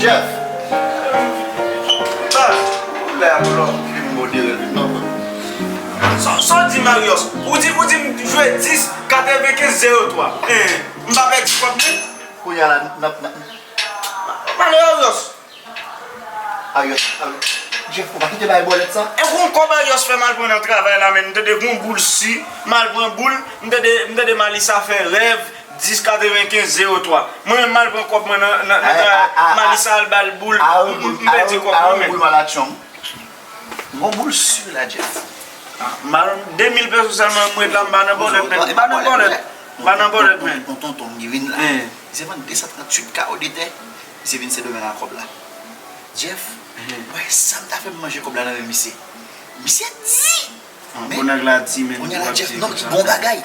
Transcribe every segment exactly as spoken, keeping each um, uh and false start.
Sa, ou la, ou la, ou vin modere l, non, frè. Sa, sa w di, Marius? Ou di, ou di m jwe dis, katrevenkenz, zewo twa. Hein, m pa pèdi kòb mwen? Kounye a la, n ap, n ap, Marius! Arios, Arios. Jeff, ou pa kite bay bòlèt sa? E gon kòb Arios fè m al pran nan travay la, men m tande gon boul si, m al pran boul, m tande, m tande Malisa fè rèv, dis katrevenkenz zewo twa. Mwen menm m al pran kòb mwen nan, nan, nan travay, Malisa al ba l boul, m, m, m pèdi kòb mwen, men. Gon boul si la, Jeff. Ah, m pa nan de mil peso sèlman m ret la, m pa nan bòlèt, men. M pa nan bòlèt. M pa nan bòlèt, men. Yon tonton m ki vin la. Misye vann de san tranntuit kawo de tè. Misye vin Sendomeng ak kòb la. Jeff, wè sa m ta fè m manje kòb la nan men misye. Misye di! Ah, men, bon nèg la di, men, kounye a la, Jeff, non, bon bagay.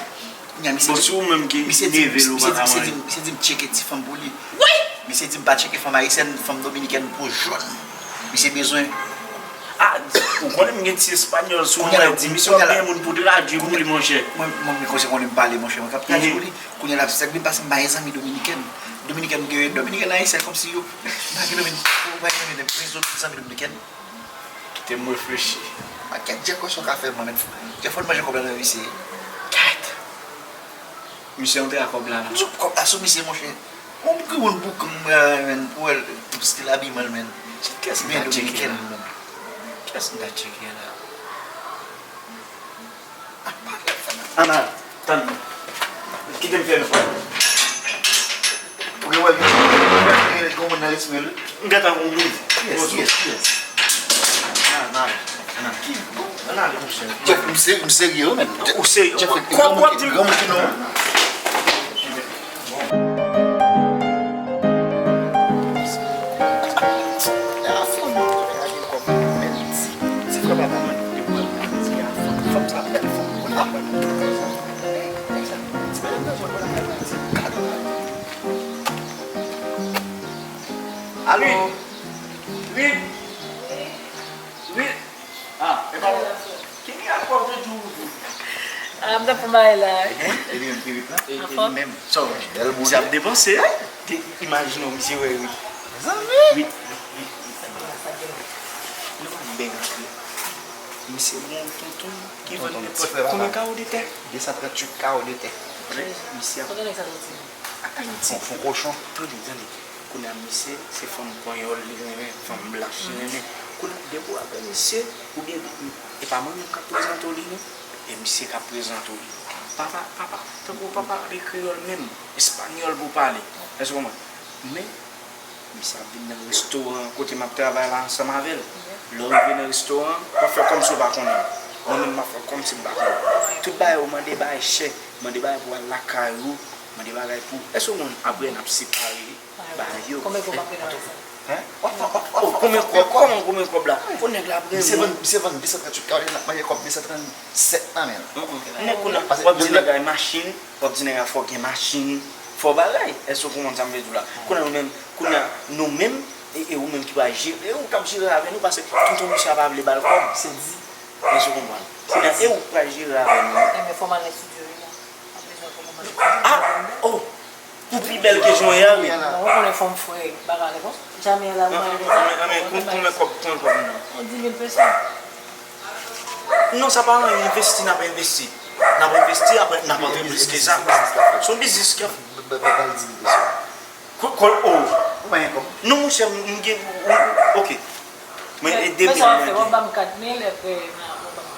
Kounye a misye di, si w menm ki neve l, ou pa ka manje. Misye di m tcheke ti fanm pou li. Wi! Misye di m pa tcheke fanm ayisyèn, fanm dominikèn po jòn. Misye bezwen. Ah, ou konnen m gen ti espanyòl sou mwen, di misye w ap genyen moun pou tradui pou li, monchè. Mwen, mwen, mwen, kote konnen m pale, monchè, mwen k ap tradui pou li. Kounye a la, sa k vin pase m pa gen zanmi dominikèn. Dominikèn, m gen dominikèn ayisyen kòmsi yo. M pa gen zanmi, m pa gen zanmi dominikèn. Kite m reflechi. Pakèt Jeff, kòb sa w ka fè mwen, men. Jeff, fò n manje kòb la nan misye. Kèt! Misye antre ak kòb la la. Sou kòb la sou misye, monchè. Yon grenn boukan mwen, men, pou wè l, stil abiman l, men. Kiyès m ta tcheke la? Kiyès m ta tcheke la? Ana, tann. Kite m fè yon fwa. Ou gen wè gen yon moun nan lespri l. M gentan konprann. Kiyès, kiyès, kiyès? Ana, ana, ana. Ana, ale, monchè. Jeff, m se-, m serye wi, men. Ou serye? Jeff, kwa, kwa, di m. Granmoun ki non. Alo? Wi. Wi. Ah, e pa mwen. Ki mirak w ap jwe di w tou? Ah, m t ap fè bagay la. E li menm ki rit la? E li menm. Sa w wè? Bèl moun. Misye ap depanse, wi. Te imajine w, misye wè rit. Zanmi! Rit, rit, rit, rit. Nou pa byen rantre. Misye bon tonton ki vann nenpòt konbyen kawo de tè? De san tranntuit kawo de tè. Misye ap. Kote nèg sa soti? Ayiti. Fon, fon kochon. Tande, tande. Kounye a misye, se fanm panyòl li renmen, fanm blanch li renmen. Kounye a, depi w ap wè misye, oubyen, e pa mwen menm k ap prezante w li, non. E misye k ap prezante w li. Papa, papa, tankou papa li kreyòl menm, espanyòl pou pale. Èske w konprann? Men, misye ap vin nan restoran kote m ap travay la ansanm avè l. Lè w rive nan restoran, w ap fè kòmsi w pa konnen m. Mwen menm, m ap fè kòmsi m pa konnen l. Tout bagay, ou mande bagay chè, mande bagay pou al lakay ou, mande bagay pou, èske w konprann? Apre, n ap separe. Ba yo. Konbyen kòb ap gen nan sa? Hein? W ap fè, w ap, w ap, oh, konbyen kòb? Kòman konbyen kòb la? Fò nèg la ap renmen. Misye vann, misye vann de san tranntuit kawo, n ap manje kòb de san trannsèt nan men l. Kounye a, w ap di nèg la machin, w ap di nèg la fò gen machin, fò bagay. Èske w konprann sa m vle di w la? Kounye a nou menm, kounye a nou menm, e, e ou menm ki pral jere, e ou k ap jere avè nou, paske tonton misye a pa vle ba l kòb. Se di. Èske w konprann? Kounye a, e ou k pral jere avè nou. Enben, fò m al nan estidyo wi la. Ah! Oh! Ou pi bèl ke Jonyè, wi. Non, ou konnen fanm frè, bagay la konsa. Jamè la, ou pa gen sa. Anben, anben, konbyen kòb, konbyen kòb nou nan? On dis mille pesos. Non, sa pa anyen, envesti, n ap envesti. N ap envesti, apre, n ap antre plis ke sa. Se yon biznis k ap. Ba, ba, ba l dis mille pesos. Kò, kò, oh. Ou pa gen kòb? Non, monchè, m, m gen, m, ok. Mwen, e de mil mwen gen. W ap ba m kat mil, epi, w ap ba m.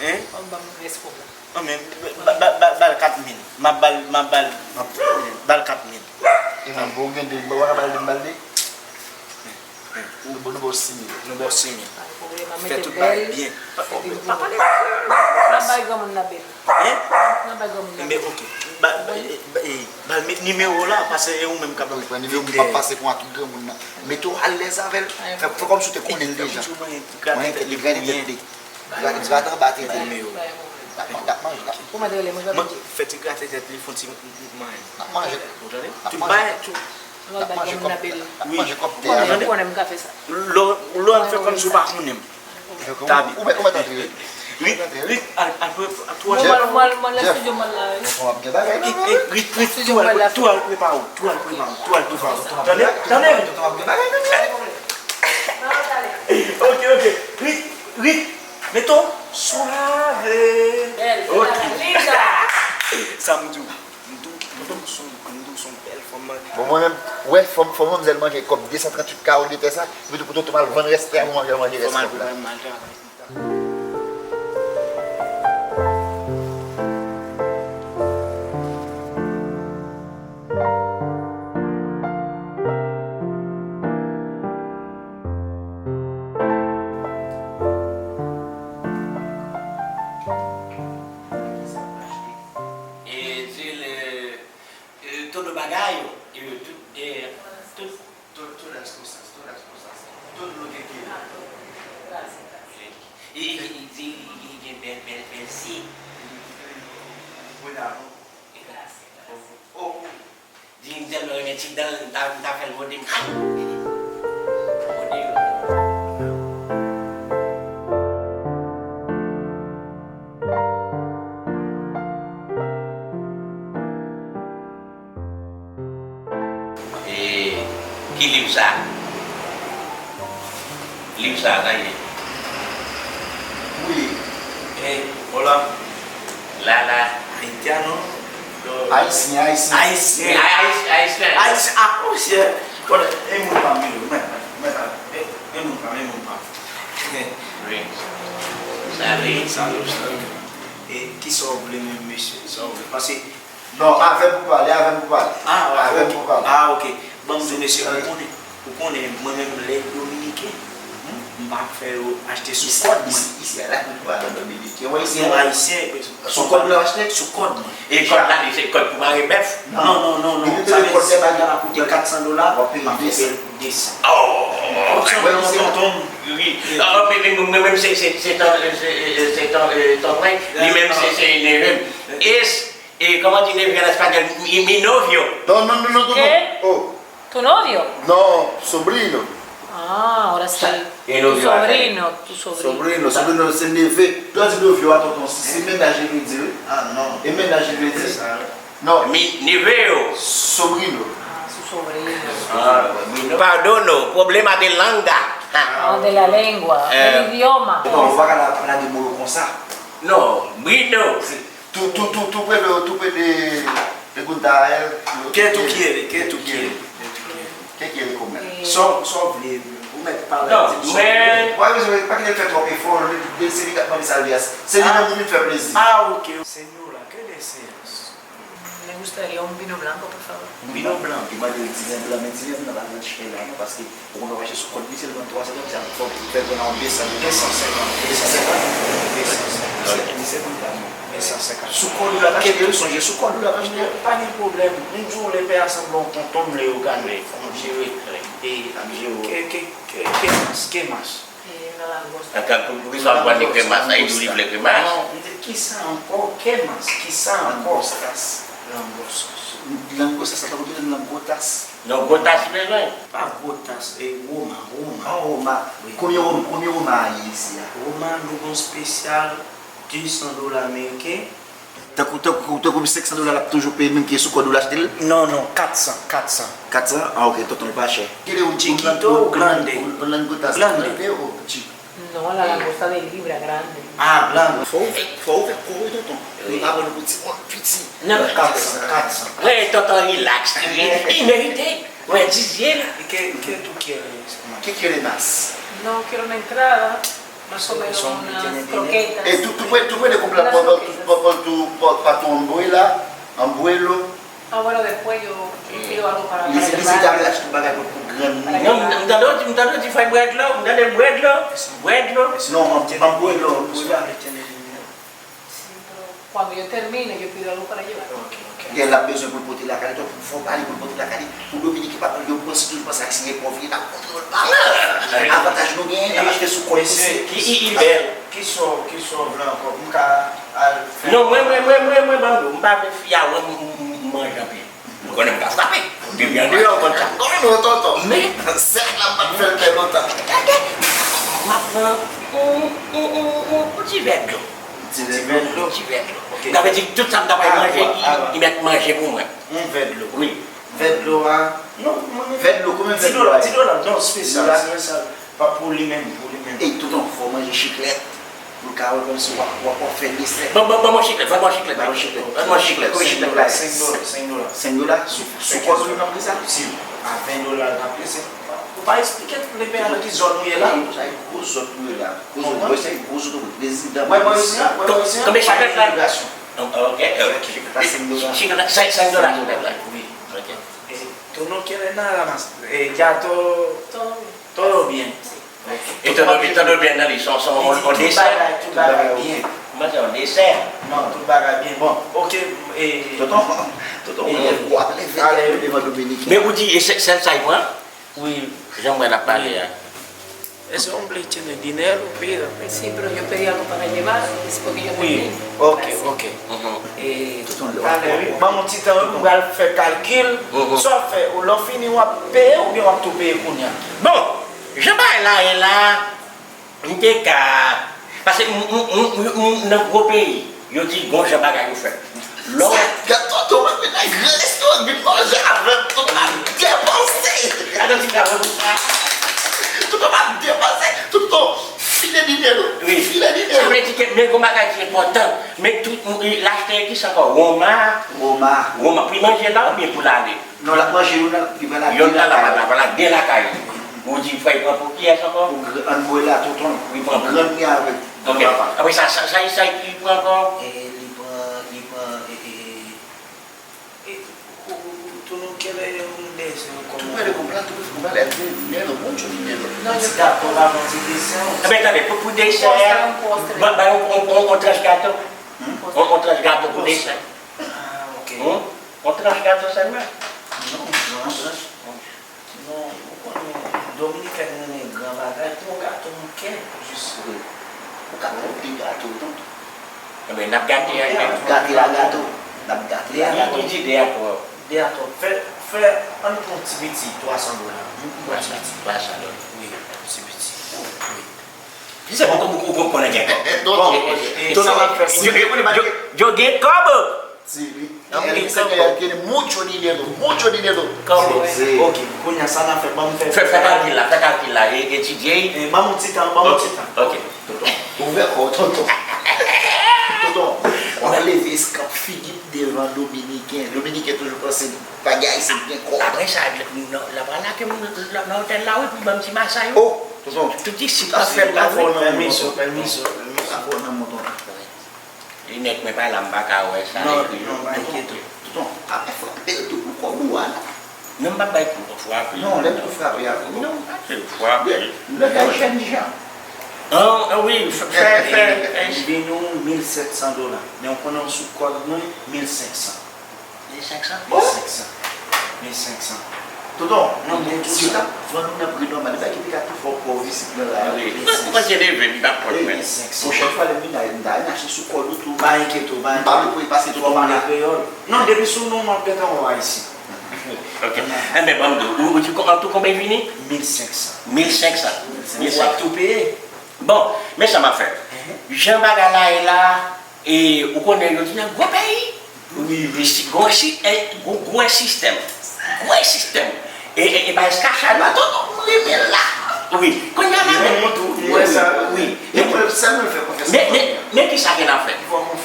Hein? W ap ba m rès kòb la. Non, men, ba, ba, ba, ba l kat mil. M ap ba l, m ap ba l, m ap ba l kat mil. E mwen, bon, gen de, ba, w a ba l de, m ba l de. Nou ba w sis mil. Nou ba w sis mil. Fè tout bagay byen. Pa pale. N ap bay granmoun nan bèl. Hein? N ap bay granmoun nan bèl. Men, ok. Ba, ba, e, ba, e, ba l met nimewo w la, paske e ou menm k ap vin dèyè. Pran nimewo m, m ap pase pou tout granmoun nan. Mete w alèz avè l. Fè, fè kòmsi w te konnen l deja. Mwen, te li grenn tèt li. Gade, gade anba tete. Bay mwen, bay mwen. L ap, l ap manje, l ap manje. Fè ti graten tèt li, fon ti m-, m-, manje. Ou tande? Tout bagay, tout. L ap manje kòb, l ap manje kòb tè a. Ou konnen m ka fè sa. Lò, lò m fè kòmsi w pa konnen m. Tabi. Ou mèt, ou mèt antre, wi. Rit, Rit, al, al, al, al, tou al. Mwen, mwen, mwen, mwen, lè Jeff, estidyo mwen la, wi. Tonton ap gen bagay la, wi. Rit, Rit, Rit, tou al, tou al prepare w, tou al prepare w, tou al prepare w. Tande? Tande? Tonton ap gen bagay, wi. Ok, ok. Rit, Rit, meto. Suave. Ok. Sa m di w. M tou, m tou son, m tou son bèl fanm. Bon, mwen menm, wè, fò m, fò m manmzèl manje kòb de san tranntuit kawo de tè sa, epi tou pou tonton m al vann rès tè a pou manje, manje rès kòb la. E di l, e, e, todo bagay, e, tout, e, tout, to-, todas cosas, todas cosas, todo lo que quiera. E, e, e, di, e, e, gen bèl, bèl, bèl zye. Cuidado. Oh, oh. Di m tèlman renmen ti dan l, m ta, m ta fè l mòde m. Mòde yo. E, ki liv sa? Liv sa, sa ye? Wi. E, hola. Lala. Haitiano. Ayisyen, ayisyen. Ayisyen. Ayisyen. Ayisyen. Ayisyen, ah, monchè. Bon, e moun pa m yo, mwen, mwen, e, e moun pa m, e moun pa m. Wi. Salut. Salut, salut. E kisa w vle menm, mesye? Kisa w vle? Paske Non, avè m pou pale, avè m pou pale. Ah, avè m pou pale. Ah, ok. Ban m di w, mesye, ou konnen, ou konnen, mwen menm, lè Dominiken, m pa ap fè yo achte sou kòd mwen. Isi, isi, la, nou pa nan Dominiken, yon Ayisyen. Yon Ayisyen, sou kòd ou l ap achte? Sou kòd mwen. E kòd la, li se kòd pou mare bèf? Non, non, non, non. Sa vle di, si kòd la koute kat san dola, m ap fè peye l de san. Oh, tonton, wi. Ah, men, men, mwen menm, se, se, se tan, se, se tan, eh, tan mwen, li menm, se, se neve m. Es E kòman di neveu an espanyòl? Mi, mi novio. Non, non, non, non, non, non. ¿Qué? Oh. ¿Tu novio? No, sobrino. Ah, ahora sí. E tu novio a sobrino, tu sobrino. Sobrino, sobrino se neve. Lè w di novio a, tonton, se, se mennaj li vle di, wi. Ah, non. E mennaj li vle di. Se sa, wi. Non. Mi, neveu. Sobrino. Ah, su sobrino. Ah, mi no-, Padono, problema de langa. Ah, de la lengua, eh, del idioma. Tonton, ou pa ka la, lage mo yo konsa. Non, brino. Se Tú, tú, tú, tú puedes, tú puedes preguntar a él lo que tú quieres, qué tú quieres, qué tú quieres. ¿Qué quieres comer? Sa w, sa w vle, ou mèt pale ak li, sa w vle. Non, mwen pa bezwen, pa kite l fè twòp efò, li, li, se li k ap mande sa l vle a. Se li menm pou vin fè plezi. Ah, ok. Señora, ¿qué deseas? Me gustaría un vino blanco, por favor. Un vino blanco. Li mande l diven blan, men diven blan pa nan chè la non, paske ou konn w ap achte sou kòd li, se l vann twa san, sa fè fò w fè pran nan yon de san. De san senkant. De san senkant? De san senkant. De san senkant. Sou kòd ou l ap achte l, sonje sou kòd ou l ap achte l. Pa gen pwoblèm. M di w, lè pè a sanble yon tonton m, lè yo gade, fò m jere. E, ap jere w. Ke, ke, ke, ke mas, ke mas. Eh, una langosta. Atann, pou, poukisa w pran li kremas la? Li di w li vle kremas. Non, m di, kisa ankò? Ke mas, kisa ankò? Langostas. Langostas, sa tankou te di langotas. Non, gotas li bezwen. Pa gotas, e Roma, Roma. An Roma. Wi. Konbyen Roma, konbyen Roma a ye isi a? Roma, nou gon espesyal de san dola ameriken. Tankou, tankou, tankou senk san dola l ap toujou peye menm ke sou kòd ou l achte l? Non, non, kat san, kat san. Kat san? Ah, ok, tonton, l pa chè. Chiquito o grande? Grande. Grande o chico? No, la langosta de libra grande. Ah, grande. Fò w fè, fò w fè kò w, tonton. Wi. Nou pa pran nou pou ti moun piti. Non. Kat san, kat san. Wè, tonton, relax. Li, li merite. Wè, Didier. ¿Y qué, qué tú quieres más? ¿Qué quiere más? No, quiero una entrada. Más o menos unas croquetas. Eh, tú, tú puedes, tú puedes comprar por, por, por, por tu, por, para tu abuela, abuelo. Ah, bueno, después yo, yo pido algo para, para el hermano. Li se, li se ta vle achte yon bagay pou, pou grann li. Non, m, m tande w di, m tande w di fè brèd la, m tande brèd la, brèd la. Non, abuelo, abuela. Sí, pero cuando yo termine, yo pido algo para llevar. Ok, ok. Lè l ap bezwen pou l pote lakay li, donk fò w ba li pou l pote lakay li. Pou Dominiken pa pran l, yo panse, toujou panse Ayisyen e pòv, li t ap montre w l pa pòv. Avantaj nou genyen, n ap achte sou kòd nou. Ki, ki, ki bèl. Kisa w, kisa w vle ankò? M ka al fè. Non, mwen, mwen, mwen, mwen, mwen, ban m di w, m pa vle fi a wè m, m, m, m manje anpil. M konnen m ka frape. Depi andeyò, m konn sa. Kòm nou, tonton. Men, sèk la, m pa t fè l fè lontan. Gade. M ap pran yon, yon, yon, yon, yon ti Vè dlo. Ti vè dlo. Ti vè dlo. Sa vle di tout sa m ta pral manje, li mèt manje pou mwen. Yon vè dlo. Wi. Vè dlo a. Non, mwen. Vè dlo, konbyen vè dlo a ye? Di dola, non, espesyal, espesyal. Pa pou li menm, pou li menm. Ey, tonton, fò w manje chiklèt. Pou l ka wè kòmsi w ap, w ap, w ap fè desè. Ban, ban, ban mwen chiklèt, ban mwen chiklèt. Ban mwen chiklèt. Ban mwen chiklèt. Konbyen chiklèt la ye? Senk dola, senk dola. Senk dola? Sou, sou kòd ou li nan pri sa? Si, a ven dola l t ap ye, se, ou pa eksplike tout lepè a nan ki zòn ou ye la. Sa e gwo zòn ou ye la. Gwo zòn, mwen se gwo zòn, prezidan. Mwen, mwen isi a, mwen isi a. Konbyen chiklèt la? Ok, ok. Chiklèt la senk dola. Senk, senk dola chiklèt la. Wi. Ok. E, tonton Kelena ramas, e, gato, todo bien. E tonton, tonton byen nan li, son, son, on, on desè. Tout bagay, tout bagay byen. Mwen se on desè. Non, tout bagay byen. Bon, ok, e, tonton, tonton, e, w ap leve devan Dominiken. Men ou di, e sè-, sèl sa y pran? Wi. Jan mwen ap pale a. Eso es un leche de dinero, pero. Sí, pero yo pedía algo para llevar, es porque yo no tenía. Ok, ok. E, talè, wi. Ban m yon ti tan, wi, pou m al fè kalkil. Sa w ap fè, lè w fini, w ap peye oubyen w ap tou peye kounye a? Bon, jan bagay la ye la, m te ka, paske m, m, m, m, m nan gwo peyi, yo di gon jan bagay yo fèt. Lè w... Sa, gad tonton, mwen vin nan gran restoran, vin manje avè m, tonton ap depanse. Gade ti travay pou sa. Tonton ap depanse, tonton, file dinero. Wi. File dinero. Sa vle di ke, men gon bagay ki enpòtan, men tout, m, l achte kisa ankò? Woma. Woma. Woma, pou l manje la oubyen pou l ale? Non, l ap manje youn nan, li pral la de lakay. Youn nan, l ap la, l ap la de lakay. Ou di fò l pran pou kiyès ankò? Pou gr-, ann bwè la, tonton. Wi, pran pou grann li avèk granpapa. Apre sa, sa, sa, sa li pran ankò? E, li pran, li pran, e, e, e, tonton, kèlè yon desè ankò? Tou près de comprar, tou près de comprar, el dinero, mucho dinero. Ti gato la, yon ti desè. Enben, tande, pou, pou desè, ba, ba yon, yon, yon, yon tranch gato. Yon, yon tranch gato pou desè. Ah, ok. Yon tranch gato sèlman? Non, non. Non, ou konnen, Dominiken renmen gran bagay, pou yon gato yon kè, jis. Ou ka pran de gato, tonton. Enben, n ap gate a. N ap gate a gato. N ap gate a gato. Li di de a twòp. De a twòp. Fè, fè, ann pran ti piti, twa san dola. Ann pran ti piti. Twa san dola. Wi, ti piti. Wi. Ki se poko ou, ou, ou konnen gen kòb. Bon, e, e, sa w ap fè, yo, yo, yo, yo gen kòb. Si, wi. Nan pwen sa, kòb. Mucho dinero, mucho dinero. Kòb. Ok, kounye a sa n ap fè, ban m fè. Fè, fè kalkil la, fè kalkil la, e, etidye. E, ban m yon ti tan, ban m yon ti tan. Ok. Tonton, ouvè kò w, tonton. Tonton, w ap leve eskanp figi devan Dominiken. Dominiken toujou panse bagay se gen kòb. Apre sa, l ap rale ke moun nan, nan otèl la, wi, pou ban m ti masay, wi. Oh, tonton. Tout isit, l ap fè l la, wi. Pèmisyon, pèmisyon, pèmisyon. Sa fò nan men w, tonton. Linèt mwen pa la, m pa ka wè sa. Non, non, pa enkyete w. Tonton, tonton, pa bay frape l tou pou kòb ou a, non. Non, m p ap bay kou frape. Non, lè m tou frape a. Non, pa fè frape. Lè bay jèn jan. An, an, wi, fè, fè, fè. Li vin yon mil sèt san dola. Men w konnen w sou kòd mwen, mil senk san. Mil senk san? Mil senk san. Mil senk san. Tonton, non, men si yo t ap vann ou nan pri nòmal, li pa ki te ka tou fè w pòv isit nan la. Wi. Mwen, mwen te leve, m t ap pran mwen. Mil senk san. Pwochèn fwa, lè m vin la, m ta renmen achte sou kòd ou tou. Pa enkyete w, pa enkyete w. M pa vle pou li pase twò mal. Tonton, mwen kreyòl. Non, depi sou non, m ap gentan wè w ayisyen. Ok. Enben, ban m di w, ou, ou di an tou konbyen vini? Mil senk san. Mil senk san. Mil senk san. Ou ap tou peye. Bon, men sa m ap fè. Jan bagay la ye la, e, ou konnen yo di nan gwo peyi. Wi, wi. Si, gwo si, e, gwo, gwo sistèm. Gwo sistèm. E, e, e pa eskachad. Tonton, m renmen la. Wi. Kounye a la menm. Wi. Wi. Mwen sèlman fè konfyans. Men, men, men kisa gen ap fè?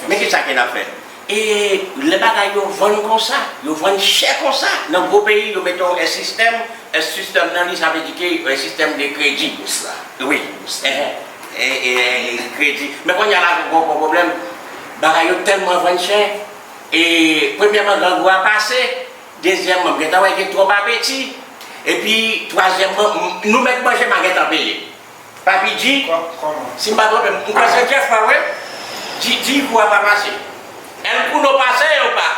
Men kisa gen ap fè? E lè bagay yo vann konsa, yo vann chè konsa, nan gwo peyi, yo mete yon sistèm, sistèm nan li, sa vle di ke yon sistèm de kredi. Bous la. Wi. Bous la. E, e, e, kredi. Men kounye a la, gon, gon pwoblèm. Bagay yo tèlman vann chè, e, premyèman, langou a pase, dezyèmman, m gentan wè gen twòp apeti, epi, twazyèmman, m, nou mèt manje, m a gentan peye. Papi G, si m pa twonpe m, m kwè se Jeff la, wi. G, G kou a pa pase. El Kuno pase, yo pa.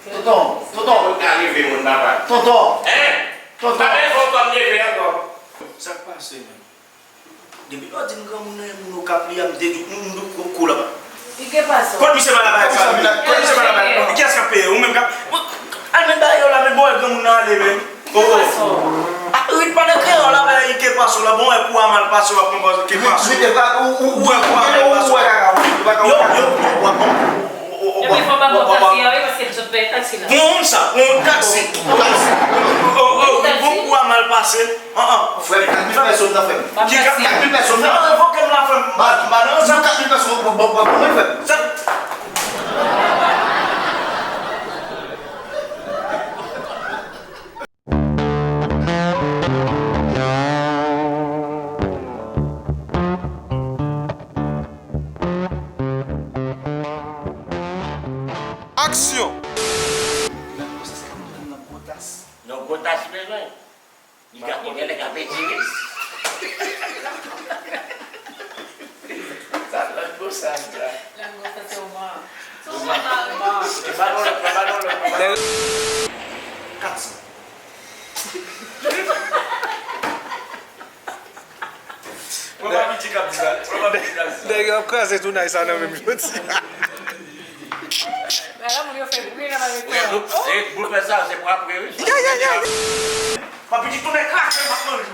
Tonton, tonton. Ou ka leve moun, papa. Tonton. Hein? Tonton. Pa bezwen kòm leve ankò. Sa k pase, menm? Depi lè w di m granmoun nan, e moun Okap li a, m dedout, m, m dout kou, kou la pa. Kot misye pral la bay sa? Kot misye pral la bay? Kiyès k ap peye? Ou menm k ap, al met bagay yo la, men bon, granmoun nan ale, men. Oh, oh. Ah, rit pale kreyòl la, men, Ike Paso. Sou la, bon, wè kou a mal pase, w ap konprann ke pase. Ou wè kou a mal pase. Yo, yo, yo, w ap konprann. Epi fò pa pran taksi a, wi, paske m sot peye taksi la. Pran yon sa, pran yon taksi. Pran yon taksi. Oh, oh, bon, kou a mal pase. An, an. Frè m, kat mil pèsòn nan, frè m. Ki kat mil pèsòn nan? Nan, revoke m la, frè m. Ba, ba, nan, sa kat mil pèsòn, bon, bon, bon, bon, frè m. Sa Aksyon! Nan gwo tas li bezwen. Li ka konnen lè k ap etire. Sa lango sa, sa. Lango sa se oman. Se oman, oman. Ba nou lòt, ba nou lòt. Kat san. Mwen pa piti k ap di sa. Mwen pa piti k ap di sa. Nèg yo ap kraze tounay sa nan menm jodi a. Bagay moun yo fè bri nan mare. Wi, nou, e, boul fè sa, se pou apre, wi. Ya, ya, ya. Pa piti tounay kraze, m ap manje.